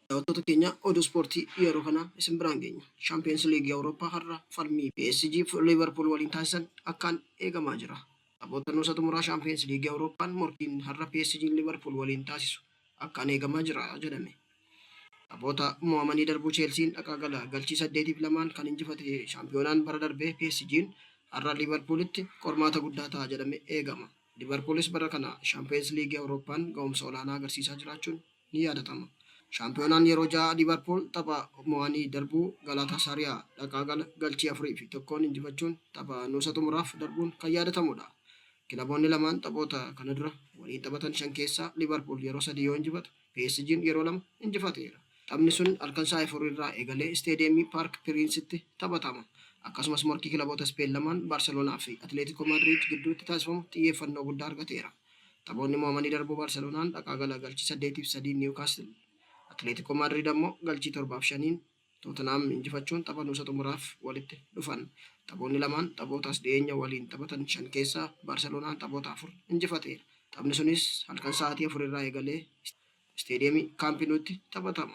Daawwattoota keenya, oduu ispoortii yeroo kana isin biraan geenya. Shaampiyoons Liigii Awurooppaa har'a falmii PSG fi Liivarpuul waliin taasisan akkaan eegamaa jira. Taphoota nuusa xumuraa Shaampiyoons Liigii Awurooppaan morkiin har'a PSG'n Liivarpuul waliin taasisu akkaan eegamaa jira jedhame. Taphoota mo'amanii darbuu Cheelsiin dhaqaa gala galchii 8 fi 2n kan injifate shaampiyoonaan bara darbee PSG'n har'a Liivarpuulitti qormaata guddaa ta'a jedhame eegama. Liivarpuulis bara kana Shaampiyoons Liigii Awurooppaan ga'umsa olaanaa agarsiisaa jiraachuun ni yaadatama. Shaampiyoonaan yeroo 6 Liivarpuul tapha mo'anii darbuu Galaataasaariyaa dhaqaa gala galchii 4 fi 1n injifachuun tapha nuusa xumuraaf darbuun kan yaadatamudha. Kilaboonni lamaan taphoota kana dura waliin taphatan 5 keessaa Liivarpuul yeroo 3 yoo injifatu, PSG'n yeroo 2 injifateera. Taphni sun halkan sa'aa 4 irraa eegalee Isteediyeemii Paark Piriinsitti taphatama. Akkasumas morkii kilaboota Ispeen lamaan Baarseloonaa fi Atileetikoo Maadriid gidduutti taasifamu xiyyeeffannoo guddaa argateera. Taphoonni mo'amanii darbuu Baarseloonaan dhaqaa gala galchii 8 fi 3n Niwukaastil, Atileetikoo Maadriid ammoo galchii 7 fi 5n Tootenhaam injifachuun tapha nuusa xumuraaf walitti dhufan. Taphoonni lamaan taphoota as dhiyeenya waliin taphatan 5 keessaa Baarseloonaan taphoota 4 injifateera. Taphni sunis halkan sa'aatii 4 irraa eegalee Isteediyeemii Kaampi Nuutti taphatama.